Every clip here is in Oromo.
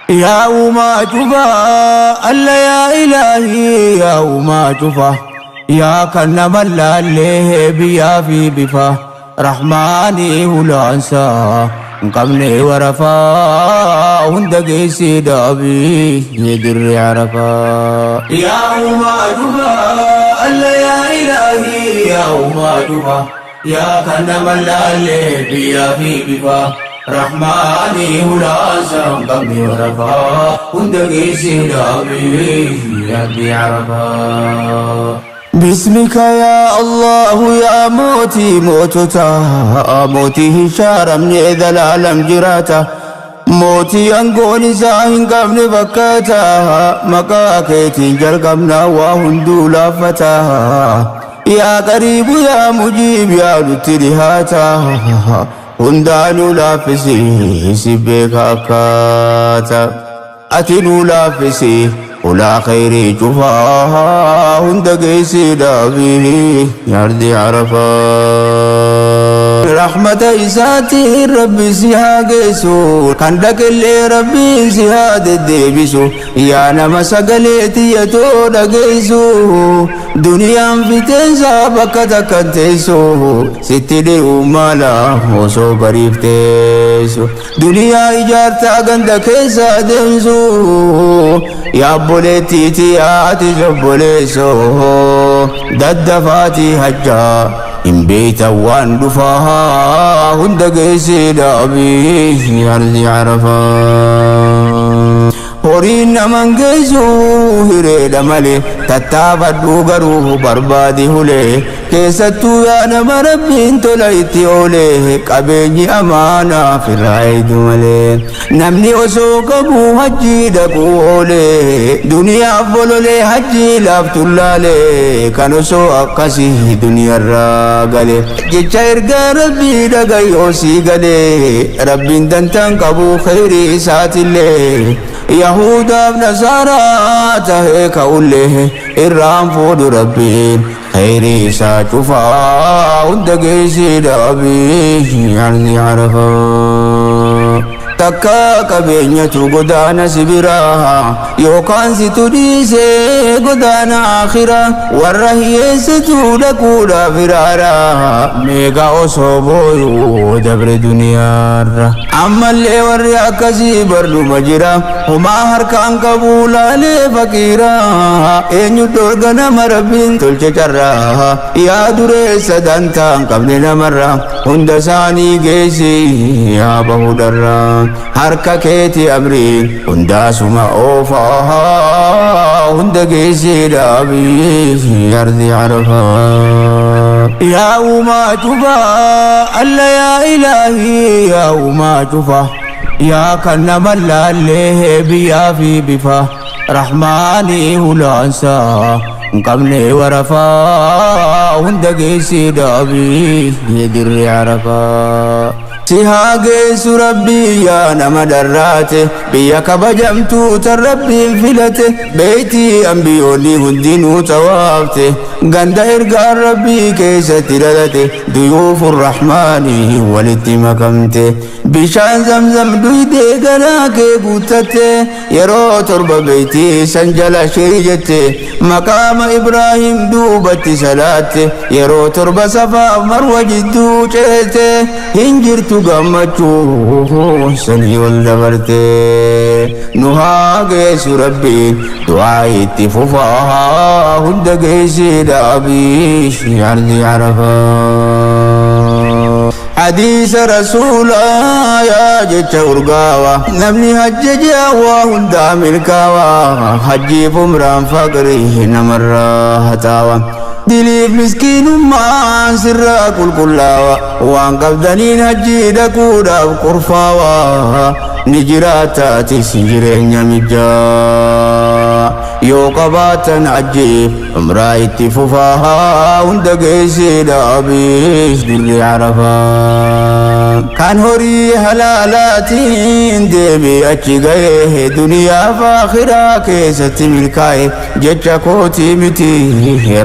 Yaa uumaa cufaa alla yaa ilaahii yaa uumaa cufaa yaa kan nama laallee biyyaa fi bifa rahmaanii hulaansaa hin qabne warafaa hunda geessee dhaabii dirree arafaa. Yaa uumaa cufaa alla yaa ilaahii yaa uumaa cufaa yaa kan nama laallee biyyaa fi bifa. Rahmaanii hulaansaa hin qabne warafaa hunda geessee dhaabii rabbi arafaa. باسمك يا الله يا موتي موتتا موتي هشارم ذا العالم جراتا موتي أنقوني ساهن قبل بكاتا مقاكيتي جرقمنا وهندو لافتا يا قريب يا مجيب يا لترهاتا هندانو لافسي سبك أكاتا أتنو لافسي ولا خير شفاها هند قيسي دابي يرضي عرفا رحمة إساتي ربي سيها قيسو كان اللي ربي سيها دديبسو يا نما سقليتي يتو دقيسو دنيا في تنسى بكتا كنتيسو ستي لي ومالا وصو بريفتيسو دنيا إجارتا غند كيسا دمسو يا obboleettii ati obboleessoo daddafaatii hajjaa hin beeytan waan dhufaa hunda geessee dhaabii ardi arafaa. Horiin naman geessu hireedha malee tattaafadhu garuu barbaadi hulee keessattuu yaa nama rabbiin tola itti oolee qabeenyi amaanaa firraa eegdu malee namni osoo qabu hajjii dhaquu oolee duniyaaf bololee hajjii laaftullaalee kan osoo akkasii duniyaarraa gale jecha ergaa rabbii dhagayyoo sii galee rabbiin dantaan qabu khayrii isaatillee yahudaaf nasaaraa tahee ka'ullee irraan fuudhu rabbiin khayrii isaa cufaa hunda geessee dhaabii ardi arafaa. Takka qabeenyatu godaana si biraa yookaan situ dhiisee godaana akhiraa warra hiyyeessitu dhaquudhaaf iraara meeqa osoo booyuu dabre duniyaarra ammallee warri akkasii barduma jira homaa harkaan qabu laalee faqiira eenyu dhorga nama rabbiin tolche carraa yaa dureessa dantaan qabne namarra hunda isaanii geessi yaa bahuudharraa harka keeti amriin hundaasuma oofaa hunda geessee dhaabii ardi arafaa. Yaa uumaa cufaa alla yaa ilaahii yaa uumaa cufaa yaa kan nama laallee biyyaa fi bifa rahmaanii hulaansaa hin qabne warafaa hunda geessee dhaabii dirree arafaa. Si haa geessu rabbii yaa nama dharraate biyya kabajamtuu tan rabbiin filate beeytii ambiyoonni hundinuu tawaafte ganda ergaan rabbii keessatti dhalate duyuufu rahmaanii walitti makamte bishaan zamzam duydee garaa kee guuttatte yeroo torba beeytii san jala shiri jette maqaama ibraahim duubatti salaatte yeroo torba safaaf marwa jidduu ceete hin jirtu gammachuu sanii ol dabarte nu haa geessu rabbiin du'aa itti fufaa hunda geessee dhaabii ardi arafaa. حديث رسول يا جت urgaawa namni hajjaje waa hundaa milkaawa hajjiif umraan faqrii namarraa hataawa diliif miskiinummaan sirraa qulqullaawa waan qabdaniin hajjii dhaquudhaaf qurfaawa ni jiraataatis jireenya mijaa yoo qabaatan hajjiif umraa itti fufaa hunda geessee dhaabii dirree arafaa. Kan horii halaalaatiin deemee achi ga'ee duniyaa fi akhiraa keessatti milkaa'e jecha kootii miti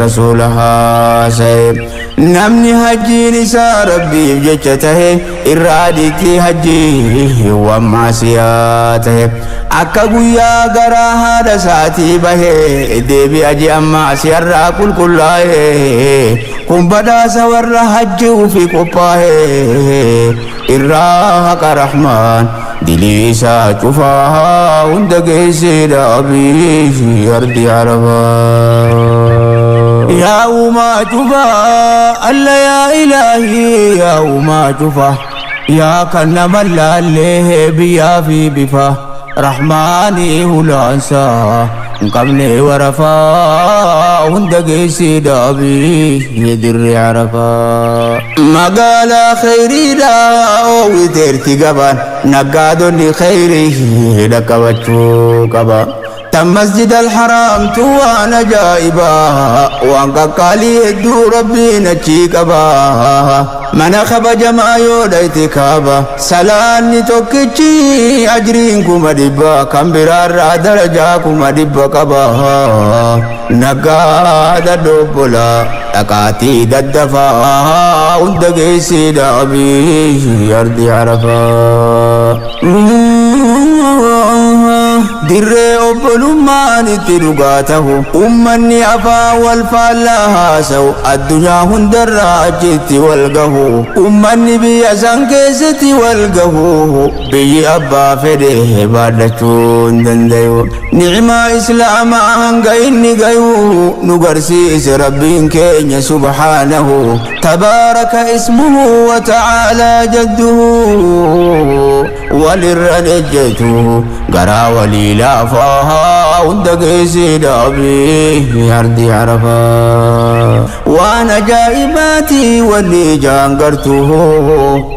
rasuula haasa'e. Namni hajjiin isaa rabbiif jecha tahe irraa dhiitti hajjii waan maasiyaa tahe. Akka guyyaa garaa haadha isaatii bahee deebi'a ji'a maasiyarraa qulqullaa'e. Kun badhaasa warra hajji ofii qophaa'e irraa haqa rahmaan dilii isaa cufaa hunda geessee dhaabii ardi arafaa. Yaa uumaa cufaa alla yaa ilaahii yaa uumaa cufaa yaa kan nama laallee biyyaa fi bifa rahmaanii hulaansaa hin qabne warafaa hunda geessee dhaabii dirree arafaa. Magaalaa kheyriidhaa oowwiteerti gabaan naggaadonni kheyrii dhaqqabachuu qaba. Tan masjid alharaamtu waan ajaa'ibaa waan qaqqaalii hedduu rabbiin achii qaba. Mana kabajamaa yoo dhayte kaaba salaanni tokkichi ajriin 100,000 kan biraarraa darajaa 100,000 qaba. Naggaada dobbola dhaqaatii daddafaa hunda geessee dhaabii ardi arafaa. Dirree obbolummaan itti dhugaa tahu ummanni afaan wal faallaa haasa'u addunyaa hundarraa achitti wal gahu ummanni biyya san keessatti wal gahu biyyi abbaa fedhe baadhachuu hin dandayu. Ni'imaa islaamaa hanga inni gayu nu garsiise rabbiin keenya subhaanahu tabaaraka ismuhu wa ta'aalaa jadduhu walirra ejjetu garaa walii laafaa hunda geessee dhaabii ardi arafaa. Waan ajaa'ibaati wanni ijaan gartu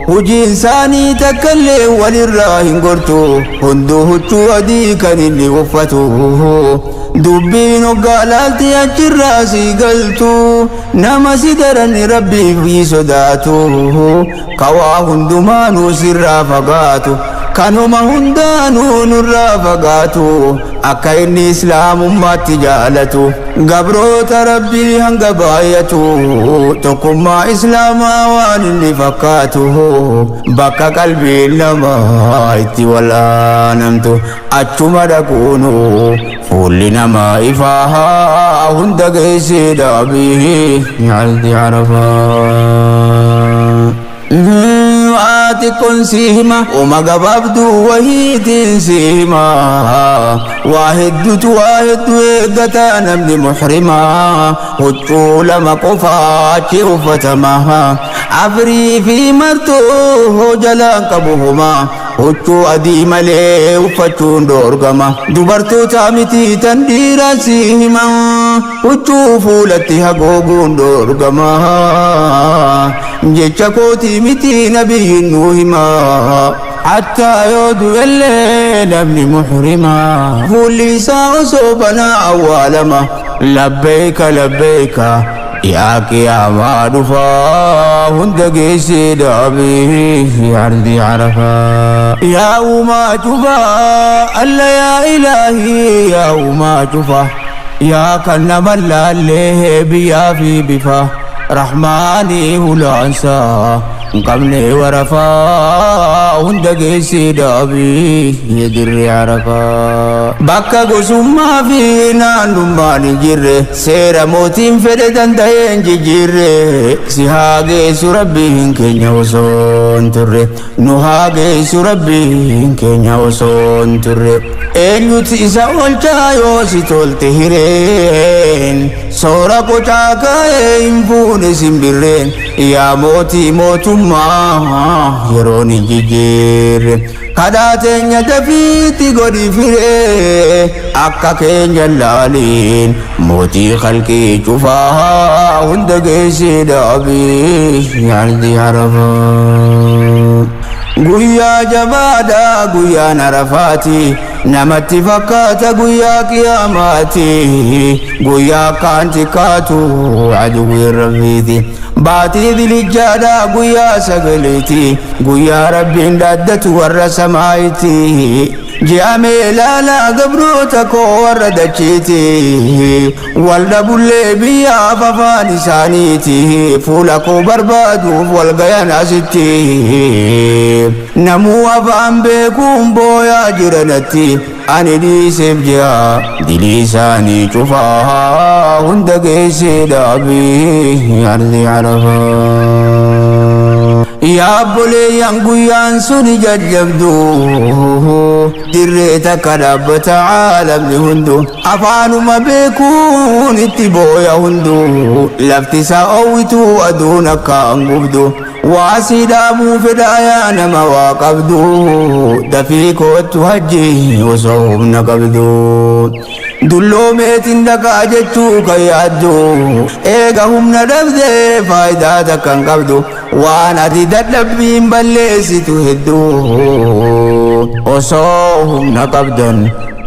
hojiin isaanii takkallee walirraa hin gortu hunduu huccuu adii kan inni uffatu dubbiin hoggaa laalti achirraa si galtu nama si daran rabbiif sodaatu kawaa hundumaanuu sirraa fagaatu kanuma hundaanuu nurraa fagaatu akka inni islaamummaatti jaalatu gabroota rabbii hanga baay'atu tokkummaa islaamaa waan inni fakkaatu bakka qalbiin namaa itti wal'aanamtu achuma dhaquunu fuulli namaa ifaa hunda geessee dhaabii ardi arafaa. Waati kun si hima uma gabaabduu wahiitiin si hima waa hedduutu waa hedduu eeggata namni muhrimaa huccuu lama qofaa achi uffatama afrii fi martuu jalaan qabu humaa huccuu adii malee uffachuun dhoorgama dubartoota miti tan dhiiraa si hima huccuu fuulatti hagooguun dhoorgama jecha kootii miti nabiyyiin nuu hima hattaa yoo du'ellee namni muhrima fuulli isaa osoo banaa awwaalama labbeeka labbeeka yaa qiyaamaa dhufaa hunda geessee dhaabii ardi arafaa. Yaa uumaa cufaa alla yaa ilaahii yaa uumaa cufaa yaa kan nama laallee biyyaa fi bifa rahmaanii hulaansaa hin qabne warafaa hunda geessee dhaabii dirree arafaa. Bakka gosummaa fi naannummaan hin jirre seera mootiin fedhe danda'ee hin jijjiirre si haa geessu rabbiin keenya osoo hin turre nu haa geessu rabbiin keenya osoo hin turre. Eenyuti isa oolchaa yoo si tolte hireen soora qocaa kaa'ee hin fuune simbirreen yaa mootii mootummaa yeroon hin jijjiirre. Kadhaa teenya dafiitti godhi firee akka keenya laaliin mootii khalqii cufaa hunda geessee dhaabii ardi arafaa. Guyyaa jabaadha guyyaan arafaati namatti fakkaata guyyaa qiyaamaati guyyaa kaan xiqqaatu aduwwiin rabbiiti. Baatii dilijjaadhaa guyyaa sagaleeti, guyyaa Rabbiin dhaaddatu warra samaayitti. Ji'a meelaalaa gabroota koo warra dachiiti, wal dhabullee biyyaaf afaan isaaniiti, fuula koo barbaaduuf wal gayan asitti. Namuu afaan beekuun booyaa jiranatti, ani dhiiseef ji'a dilii isaanii cufaa, hunda geessee dhaabii ardi Arafaa. Yaa obboleeyyan, guyyaan suni jajjabdu, dirree takka dhaabbata caalamni hundu, afaanuma beekuun itti booya hundu, lafti isaa oowwitu, aduun akka gubdu. Waa sii dhaamuu fedhaa, yaa nama waa qabdu, dafii koottu hajji osoo humna qabdu. Dulloomeetiin dhaqaa jechuu kan yaaddu, eega humna dhabdee faayidaa takka hin qabdu. Waan ati dadhabbiin balleessitu hedduu, osoo humna qabdan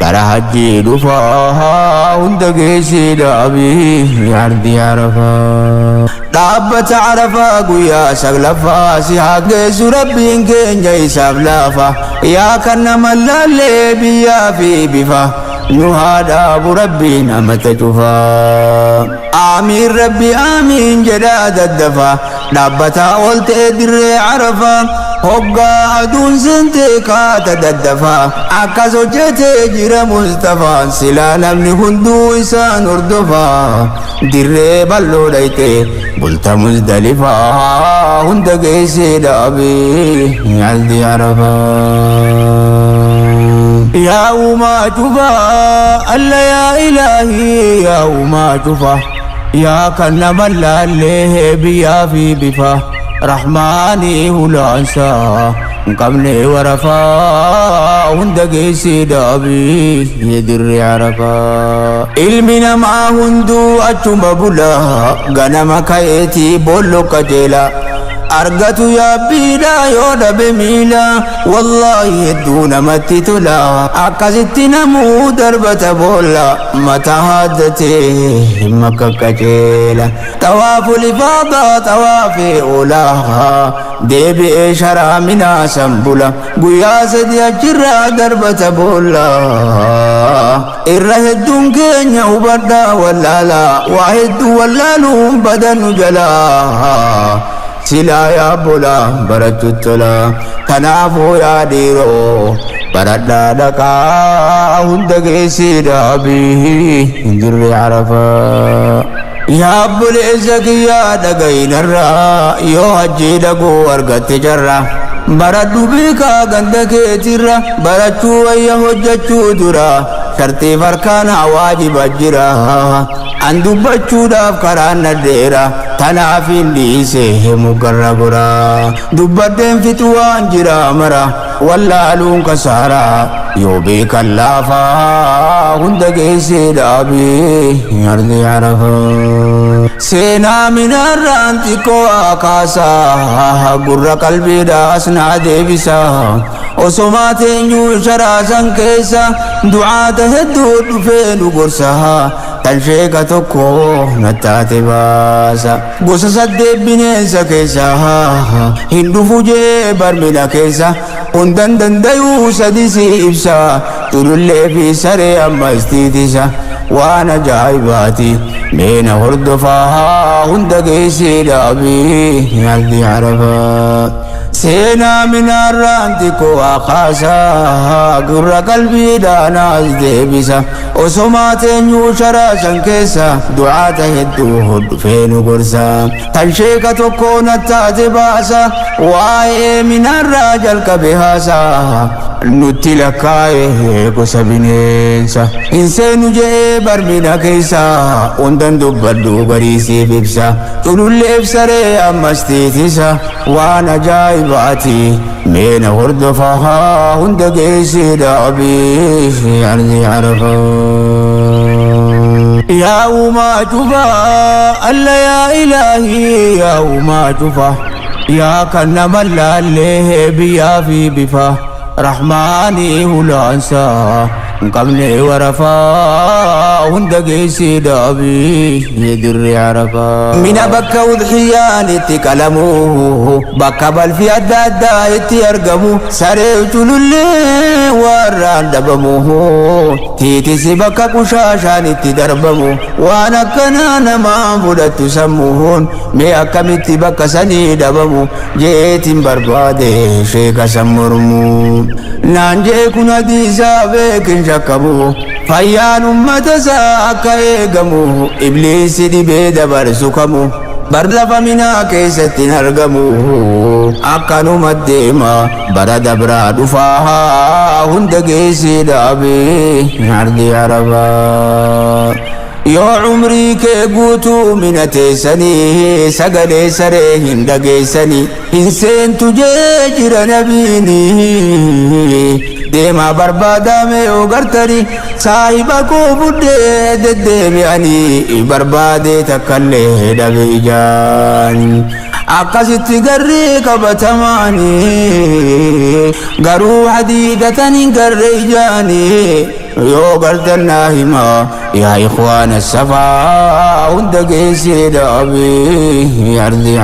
gara hajjii dhufaa, hunda geessee dhaabii ardi Arafaa. Dhaabbata Arafaa guyyaa saglaffaa, si haa geessu Rabbiin keenya, isaaf laafa. Yaa kan nama laallee biyyaa fi bifa, nu haa dhaabu Rabbiin amata cufaa. Aamiin Rabbi aamiin jedhaa daddafa. Dhaabbataa ol ta'e dirree Arafaa, hoggaa aduun seentee kaata daddafa. Akkas hojjetee jira Mustafaan, silaa namni hunduu isaan hordofaa. Dirree bal'oo dhayte bulta Muzdalifaa, hunda geessee dhaabee ardi Arafaa. Yaa uumaa cufaa alla, yaa Ilaahii, yaa uumaa cufaa, yaa kan nama laallee biyyaa fi bifa, Rahmaanii hulaansaa hin qabne warafaa, hunda geessee dhaabii dirree Arafaa. Ilmi namaa hunduu achuma bula, ganama ka'eetii boollo qajeela. Argatu yaabbiidha yoo dhabe miila, wallaahi hedduu namatti tola. Akkasitti namuu darbata boolla, mataa haaddatee makka qajeela. Xawaafu lifaadaa xawaafee oolaa, deebi'ee sharaa minaa san bula. Guyyaa 3 achirraa darbata boolla. Irra hedduun keenya hubadhaa wallaala, waa hedduu wallaaluun badanu jalaa. Silaa yaa bola barachuu tola, kanaafuu yaa dhiiroo baradhaa dhaqaa, hunda geessee dhaabii dirree Arafaa. Yaa obboleessa kiyyaa, dhagayinarraa yoo hajjii dhaquu argatte jarra. Baradhu beekaa ganda keetirra, barachuu wayya hojjechuu dura, shartii farkaanaa waajiba jira. An dubbachuudhaaf karaan nadheera, tanaaf hin dhiise mugarra gora. Dubbadheen fixu waan jira mara, wallaaluun kasaaraa yoo beekan laafaa, hunda geessee dhaabii ardi Arafaa. Seenaa minaarraan xiqqoo kaasaa, gurra qalbiidhaas naa deebisaa. Osomaa teenyuu sharaasan keessa, du'aata hedduu dhufee nu gorsaa. Tan sheeka tokko nattaate baasa. Gosa saddeet bineensa keessa hin dhufu jee barmina keessa. Hundan dandayuu sadi si ibsa, culullee fi saree ammas tiitisa. Waan ajaa'ibaati meena hordofaa, hunda geessee dhaabii ardi Arafaa. Seenaa minaarraan xiqqoo kaasaa, gurra qalbiidhaan as deebisa. Osomaa teenyuu sharaasan keessa, du'aata hedduu dhufee nu gorsa. Tan sheeka tokko nattaate baasa, waa'ee minaarraa jalqabe haasaa. Nutti lakkaa'e gosa bineensa. Hin seenu je'ee barmina keessa, hundan dubbadhu gariisiif ibsa. Cululleef saree ammas tiitisa, waan ajaa'ibaati meena hordofaa, hunda geessee dhaabii ardi Arafaa. Yaa uumaa cufaa alla, yaa Ilaahii, yaa uumaa cufaa, yaa kan nama laallee biyyaa fi bifa, Rahmaanii hulaansaa Hin qabne warafaa hunda geessee dhaabii dirree Arafaa. Mina bakka udhiyaan itti qalamu, bakka balfi adda addaa itti argamu, saree culullee warraan dhabamu, tiitisi bakka qushaashaan itti darbamu, waan akkanaa namaan fudhattu sammuun, mee akkamitti bakka sanii dhabamu jeetiin barbaade sheeka san mormu. Naan jee kun hadiisaa beekin shakkamu, fayyaan ummata isaa akka eegamu, ibliisi dhibee dabarsu kamu bar lafa Minaa keessatti hin argamu. Akkanuma deema bara dabraa dhufaa hunda geessee dhaabee ardi Arabaa. Yoo umrii kee guutuu Mina teessanii, sagalee saree hin dhageessanii, hin seentu jee jira nabiini. Deemaa barbaadame yoo gartanii, saahiba koo fuddee deddeebi'anii barbaadee takkallee dhabe ijaan. Akkasitti garri qabatamaanii, garuu hadiidatan hin garre ijaanii. Yoo gartan naa himaa yaa ikhwaana safaa, hunda geessee dhaabee ardi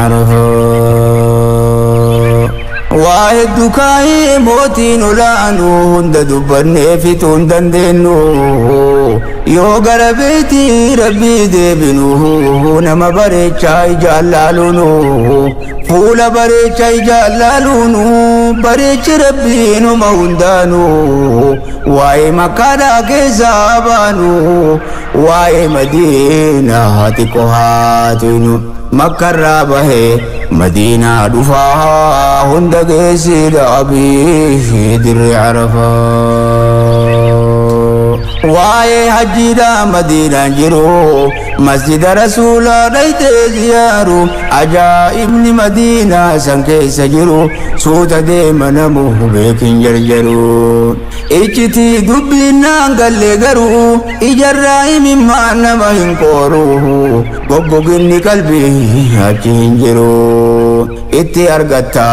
Arafaa. Waa hedduu kaayee mootiin olaanuu, hunda dubbannee fixuu hin dandeenyu. Yoo gara beetii Rabbii deebinu, nama bareechaa ijaan laaluunu, fuula bareechaa ijaan laaluunu, bareechi Rabbii numa hundaanu. Waa'ee Makkaadhaa keessaa baanu, waa'ee Madiinaa xiqqoo haatinu. Makkarraa bahee Madiinaa dhufaa hunda geessee dhaabii dirree Arafaa. Waa'ee hajjiidhaa Madiinaan jiru, masjida Rasuulaa dhaytee ziyaaru, ajaa'ibni Madiinaa san keessa jiru, suuta deema namu beekin jarjaru. Iccitii dubbiin naan galle, garuu ijarraa himimmaan nama hin qooru, goggoginni qalbii achi hin jiru. Itti argatta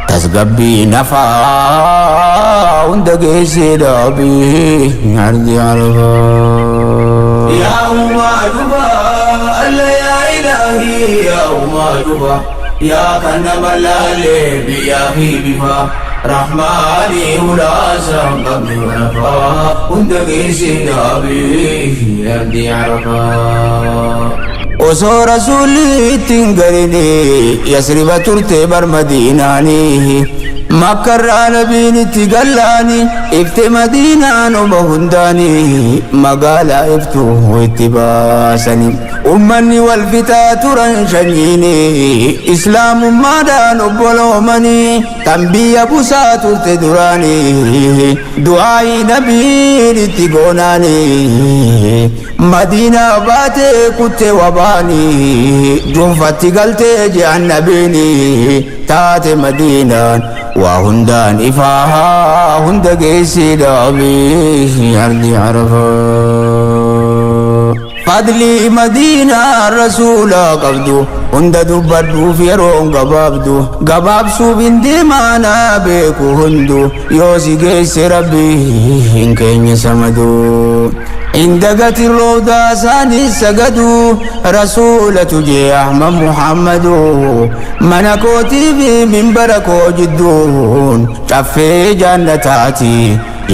tasgabbii nafaa, hunda geessee dhaabii ardi Arafaa. Yaa uumaa dhufaa alla, yaa ilaahi, yaa uumaa dhufaa, yaa kan nama laalee biyyaa fi bifa rahmaanii ulaasaa hin qabne warafaa, hunda geessee dhaabii ardi Arafaa. Osoo Rasuulli ittiin galini Yasriba turte bar Madiinaanii. Makkarraa nabiin itti gallaani, ifte Madiinaan oma hundaanii, magaalaa iftuu itti baasani. Ummanni wal fixaa turan shanyiini, islaamummaadhaan obboloomanii, tan biyya busaa turte duraanii, du'aayii nabiin itti goonaanii. Madiinaa baatee kutte wabaanii, juunfatti galtee je'an nabiini, taate Madiinaan waa hundaan ifaa, hunda geessee dhaabii ardi Arafaa. Fadlii Madiinaa Rasuulaa qabdu hunda dubbadhuuf yeroon gabaabdu, gabaabsuuf hin deemaanaa beeku hundu, yoo si geesse Rabbi hin keenya samadu. Indagati roodaa isaanii sagadu, Rasuulatu jee Ahmad Muhammadu, mana kootii fi minbara koo jidduun caffee jannataati.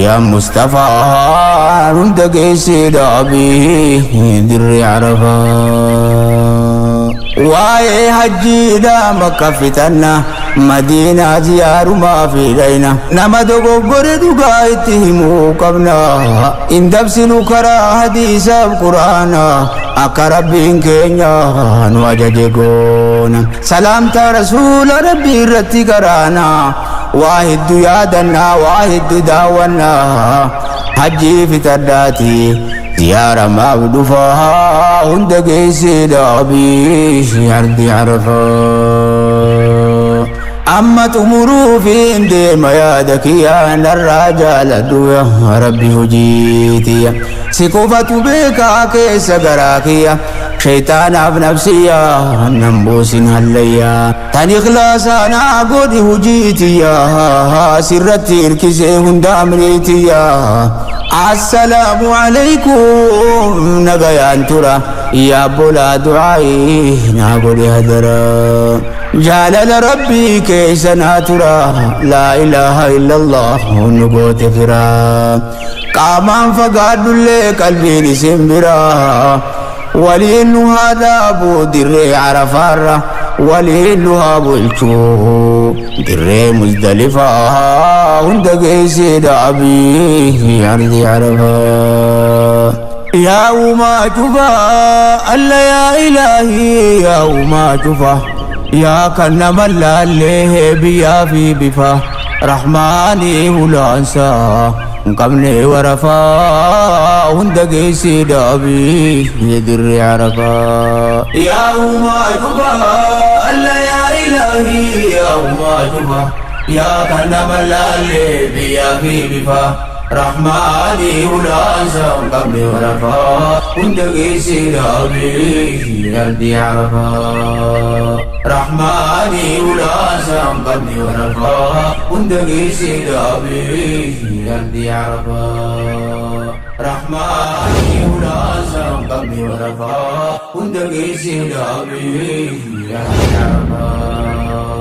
Yaa Mustafaa, hunda geessee dhaabii dirree Arafaa. Waa'ee hajjiidhaa Makka fitanna, Madiinaa ziyaarumaa fi dhayna, nama dogoggore dhugaa itti himuu qabna, hin dabsinu karaa hadiisaaf Quraana, akka Rabbiin keenya nu ajaje goona. Salaamtaa Rasuula Rabbii irratti karaana, waa hedduu yaadannaa, waa hedduu daawwannaa. Hajjii fitadhaati ziyaara maaf dhufaa, hunda geessee dhaabii ardi Arafaa. Amma xumuruufiin deema yaada kiyyaa, narraa jaaladhu yaa Rabbi hojiitiyya, si qofatu beekaa keessa garaa kiyya, shayxaanaaf nafsiyyaa nan buusin hallayyaa, tan ikhlaasaa naa godhi hojiitiyya, sirratti hirkisee hunda amriitiyya. Assalaamu alaykum nagayaan tura yaa bolaa du'aa'ii naa godhe hadara. Jaalala rabbii keessa naa tura laa ilaaha illallah nu goote fira. Qaamaan fagaadhullee qalbiin isin bira. Waliin nu haa dhaabu dirree Arafaarra waliin nu haa bulchu dirree Muzdalifaa hunda geessee dhaabii ardii Arafaa. Yaa uumaa cufaa alla yaa ilaahii yaa uumaa cufaa yaa kan nama laallee biyyaa fi bifa rahmaanii hulaansaa hin qabne warafaa hunda geessee dhaabii dirree Arafaa. Yaa uumaa cufaa alla yaa ilaahii yaa uumaa cufaa yaa kan nama laallee biyyaa fi bifa rahmaanii hulaansaa hin qabne warafaa hunda geessee dhaabii ardii Arafaa. Rahmaanii hulaansaa hin qabne warafaa hunda geessee dhaabii ardii Arafaa. Rahmaanii hulaansaa hin qabne warafaa hunda geessee dhaabii ardii Arafaa.